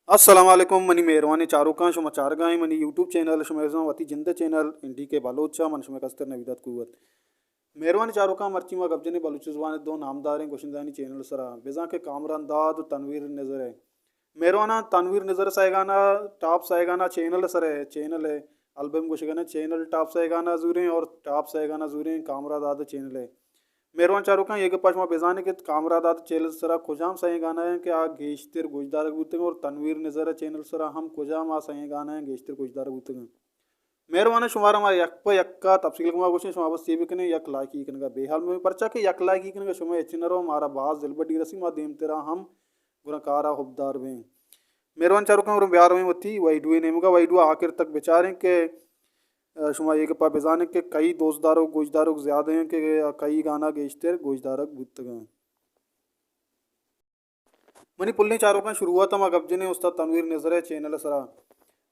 السلام علیکم، منی مہروانیں چاروکاں، شما چارگا ایں منی یوٹیوب چینل، شما بزاں وتی جند ءِ چینل این ڈی کے بلوچ ءَ، من شما کستر نویدات قوت۔ مہروانیں چاروکاں، مرچی ما گپ جنیں بلوچی زبان ءِ دو نامداریں گشندہانی چینل سرا، بزاں کہ کامران داد و تنویر نظر ءِ۔ مہرواناں، تنویر نظر سئے گانا، ٹاپ سئے گانا چینل سر ءِ، چینل ءِ البم گوشگ ءَ نہ، چینل ٹاپ سئے گانا زوریں اور ٹاپ سئے گانا زوریں کامران داد چینل ءِ۔ مہروان چاروکاں، اے گپا شما بزانیں کہ کامران داد چینل سرا کجام سئیں گانا ایں کہ آ گیشتر گوشدارگ بوتگ اور تنویر نظر چینل سرا ہم کجام آ سئیں گانا ایں گیشتر گوشدارگ بوتگ۔ مہروان، شمارا ما یک پہ یکا تفصیل گما گوشیں، شما بس اے بکنیں یک لائکی کنگا بے حال مہ بیں، پرچا کہ یک لائکی کنگا شما ہچ نہ رو، مارا باز دلبڈی رسی، ما دیمترا ہم گڑا کارا حبدار بیں۔ مہروان چاروکاں، گڑا بیا رویں وتی ویڈیو نیمگا، ویڈیو آخر تک بچاریں کہ، ء، شما اے گپا بزانیں کہ کئی دوست داروک، گوشداروک زیادہ ہیں کہ کئی گانا گیشتر گوشدارگ بوتگاں۔ منی پلیں چاروکاں، شروعات ما گپ جنیں استاد تنویر نظر ءِ چینل سرا۔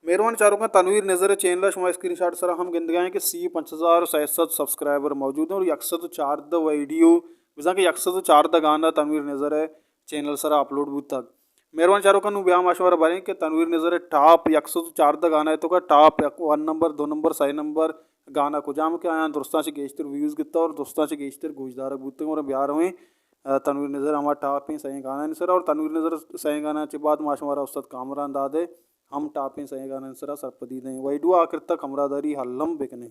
مہروان چاروکاں، تنویر نظر ءِ چینل ءَ شما اسکرین شاٹ سرا ہم گندگا ایں کہ سی پنچ ہزار و سئے سد سبسکرائبر موجود ہیں اور یک سد و چاردہ ویڈیو، بزاں کہ یک سد و چاردہ گانا تنویر نظر ءِ چینل سرا اپلوڈ بوتگ۔ مہروان چاروکاں، نوں بیا ما شمارا بریں کہ تنویر نظر ءِ ٹاپ یک سد و چاردہ گانا ءِ توکا ٹاپ یک، ون نمبر، دو نمبر، سئے نمبر گانا کجام کہ آیاں درستاں چہ گیشتر ویوز گتا اور درستاں چہ گیشتر گوشدارگ بوتگ۔ اور بیا رویں، ء، تنویر نظر ہما ٹاپیں سئیں گانا سرا اور تنویر نظر سئیں گانا چہ بعد ما شمارا استاد کامران داد ءِ ہم ٹاپیں سئیں گانا سرا سرپدی دیں۔ ویڈیو آخر تک ہمراہداری الم بکنیں۔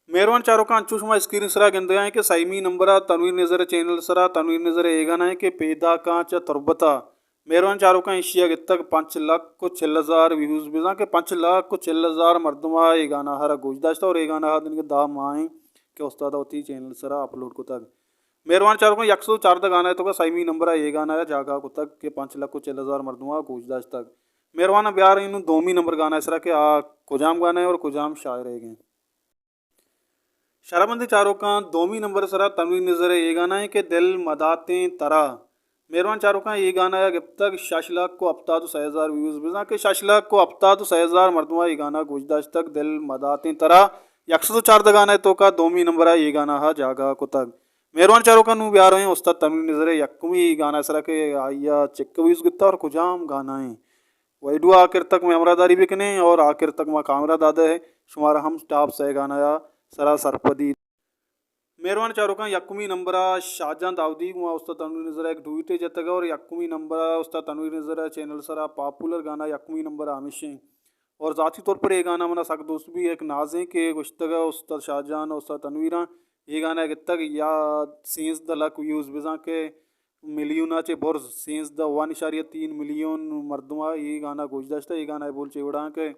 مہروان چاروکاں، انچو شما اسکرین سرا گندگا ایں کہ سیمی نمبر ءَ تنویر نظر چینل سرا تنویر نظر اے گانا ایں کہ پیداکاں چہ تربت ءَ۔ مہروان چاروکاں، ایشی ءَ گتگ پنچ لکھ و چل ہزار ویوز، بزاں کہ پنچ لکھ و چل ہزار مردم ءَ اے گانا ءَ را گوش داشتہ اور اے گانا ءَ دنگہ دہ ماہ ایں کہ استاد ءَ وتی چینل سرا اپلوڈ کتگ۔ مہروان چاروکاں، یک سد و چاردہ گانا ءِ توکا سیمی نمبر ءَ اے گانا ءَ جاگہ کتگ کہ پنچ لکھ و چل ہزار مردم ءَ گوش داشتگ۔ مہروان، بیار انوں دومی نمبر گانا ءِ سرا کہ آ کجام گانا ایں اور کجام شاعر ءِ گیں۔ شرابندیں چاروکاں، دومی نمبر ءِ سرا تنویر نظر ءِ اے گانا ایں کہ دل مداتیں ترا۔ مہروان چاروکاں، اے گانا ءَ گپتگ شش لکھ و ہپتاد و سئے ہزار ویوز، بزاں کہ شش لکھ و ہپتاد و سئے ہزار مردم ءَ اے گانا گوش داشتگ، دل مداتیں ترا۔ یک سد و چاردہ گانا ءِ توکا دومی نمبر ءَ اے گانا ءَ جاگہ کتگ۔ مہروان چاروکاں، نوں بیا رویں استاد تنویر نظر ءِ یکمی گانا ءِ سرا کہ آئی ءَ چک ویوز گپتگ اور کجام گانا ایں۔ ویڈیو آخر تک مئے ہمراہداری بکنیں اور آخر تک ما کامران داد ءِ شمارا ہم ٹاپ سئے گانا ءِ سرا سرپدی۔ مہروان چاروکاں، یکمی نمبر ءَ شاہجان داؤدی گوں استاد تنویر نظر ءَ یک ڈویٹے جتگ اور یکمی نمبر ءَ استاد تنویر نظر ءِ چینل سرا پاپولر گانا یکمی نمبر ءَ ہمیش ایں۔ اور ذاتی طور پر اے گانا منا سک دوست بی، یک نازیں کہ گوشتگ ءَ استاد شاہجان ءُ استاد تنویراں اے گانا گتگ یا سیزدہ لکھ ویوز، بزاں کہ ملیون ءَ چہ برز، سیزدہ، ون اشاریہ تین ملیون مردم ءَ اے گانا گوش داشتہ۔ اے گانا ءِ بول چے وڑاں کہ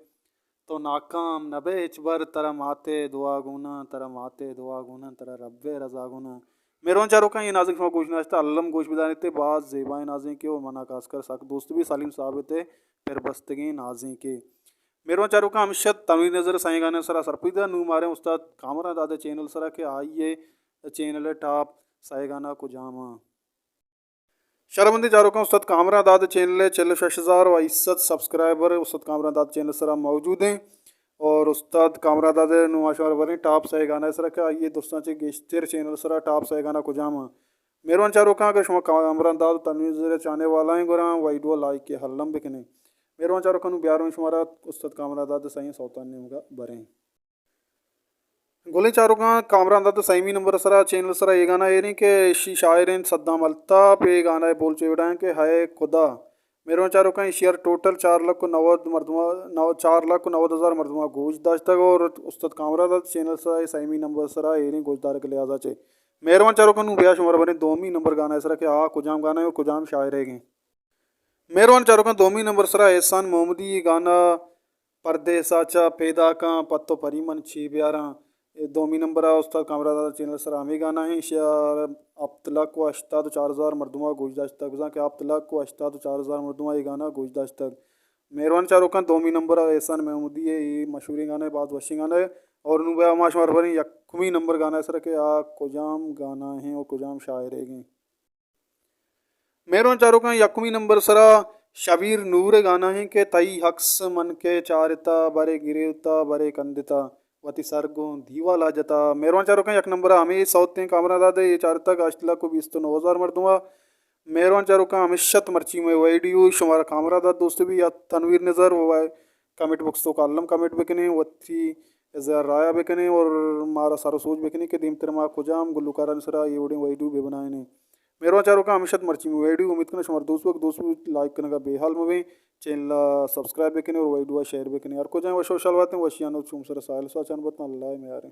تو ناکام نہ بئے ہچبر، ترا مات ءِ دعا گوناں، ترا مات ءِ دعا گوناں، ترا رب ءِ رضا گوناں۔ مہروان چاروکاں، اے نازینک شما گوش نہ داشتہ، الم گوش بداریت، باز زیبائیں نازینکے ءُ منا خاص کر سک دوست بی سلیم ثابت ءِ پر بستگیں نازینکے۔ مہروان چاروکاں، ہمیشہ تنویر نظر ءِ سئیں گاناں سرا سرپدی دئیں۔ نوں ماریں استاد کامران داد ءِ چینل سرا کہ آئی ءِ چینل ءِ ٹاپ سئیں گانا کجام آں۔ شرمندیں چاروکاں، استاد کامران داد ءِ چینل ءِ چل ءُ شش ہزار ءُ ہشت سد سبسکرائبر استاد کامران داد چینل سرا موجود ایں اور استاد کامران داد ءِ نوں ما شمارا بریں ٹاپ سئیں گانا ءِ سرا کہ آئی ءِ درستاں چہ گیشتر چینل سرا ٹاپ سئیں گانا کجام آں۔ مہروان چاروکاں، اگر شما کامران داد ءُ تنویر نظر ءِ چاہنے والا ایں گڑا ویڈیو ءَ لائک ءُ الم بکنیں۔ مہروان چاروکاں، نوں بیاروں شمارا استاد کامران داد ءِ سئیں سوتانی نیمگا بریں۔ گلیں چاروکاں، کامران داد ءِ سیمی نمبر ءِ سرا چینل ءِ سرا اے گانا ایریں کہ ایشی شاعر انت صدام الطاف۔ اے گانا ءِ بول چے وڑا ایں کہ ہئے خدا۔ مہروان چاروکاں، ایشی ءَ را ٹوٹل چار لکھ ءُ نود مردم، نو-، چار لکھ ءُ نود ہزار مردم ءَ گوش داشتگ اور استاد کامران داد ءِ چینل ءِ سرا اے سیمی نمبر ءِ سرا ایریں گوشدارگ ءِ لحاظ ءَ چہ۔ مہروان چاروکاں، نوں بیا شمارا بریں دومی نمبر گانا ءِ سرا کہ آ کجام گانا ایں اور کجام شاعر ءِ گیں۔ مہروان چاروکاں، دومی نمبر ءِ سرا احسان محمدی ءِ گانا پردیس ءَ چہ پیداکاں، پہ تو پری من چے بیاراں۔ اے دومی نمبر ءَ استاد کامران داد ءِ چینل ءِ سرا ہمے گانا ایں، ایشی ءَ ہپت لکھ ءُ ہشتاد ءُ چار ہزار مردم ءَ گوش داشتگ، بزاں کہ ہپت لکھ ءُ ہشتاد ءُ چار ہزار مردم ءَ اے گانا گوش داشتگ۔ مہروان چاروکاں، دومی نمبر ءَ احسان محمدی ءِ اے مشہوریں گانا ایں، باز وشیں گانا ایں۔ اور نوں بیا ما شمارا بریں یکمی نمبر گانا ءِ سرا کہ آ کجام گانا ایں اور کجام شاعر ءِ گیں۔ مہروان چاروکاں، یکمی نمبر ءِ سرا شبیر نور ءِ گانا ایں کہ تئی عکس من کہ چارتا، برے گریوتا، برے کندتا، وتی سر گوں دیوالا جتا۔ مہروان چاروکاں، یک نمبر ءَ ہمے سوت ایں، کامران داد ءِ اے چارتگ ہشت لکھ ءُ بیست ءُ نو ہزار مردم ءَ مہروان چاروکاں، ہمیش ات مرچی مئے ویڈیو، شمارا کامرا دات دوست بی یا تنویر نظر و کمنٹ باکس توکا الم کمنٹ بکنیں، وتی اظہار رائے بکنیں اور مارا سر و سوج بکنیں کہ دیمتر ما کجام گلوکارانی سرا اے وڑیں ویڈیو بہ بنائینیں۔ مہروان چاروکاں، ہمیش ات مرچی مئے ویڈیو، امید کناں شمارا دوست بوگ، دوست بوت، لائک کنگا بے حال مبیں، چینل ءَ سبسکرائب بکنیں اور ویڈیو ءَ شیئر بکنیں۔ ہر کجا وش و شال باتیں، وشیان و چوم سر ساحل ساچان باتاں، اللہ ءِ میاریں۔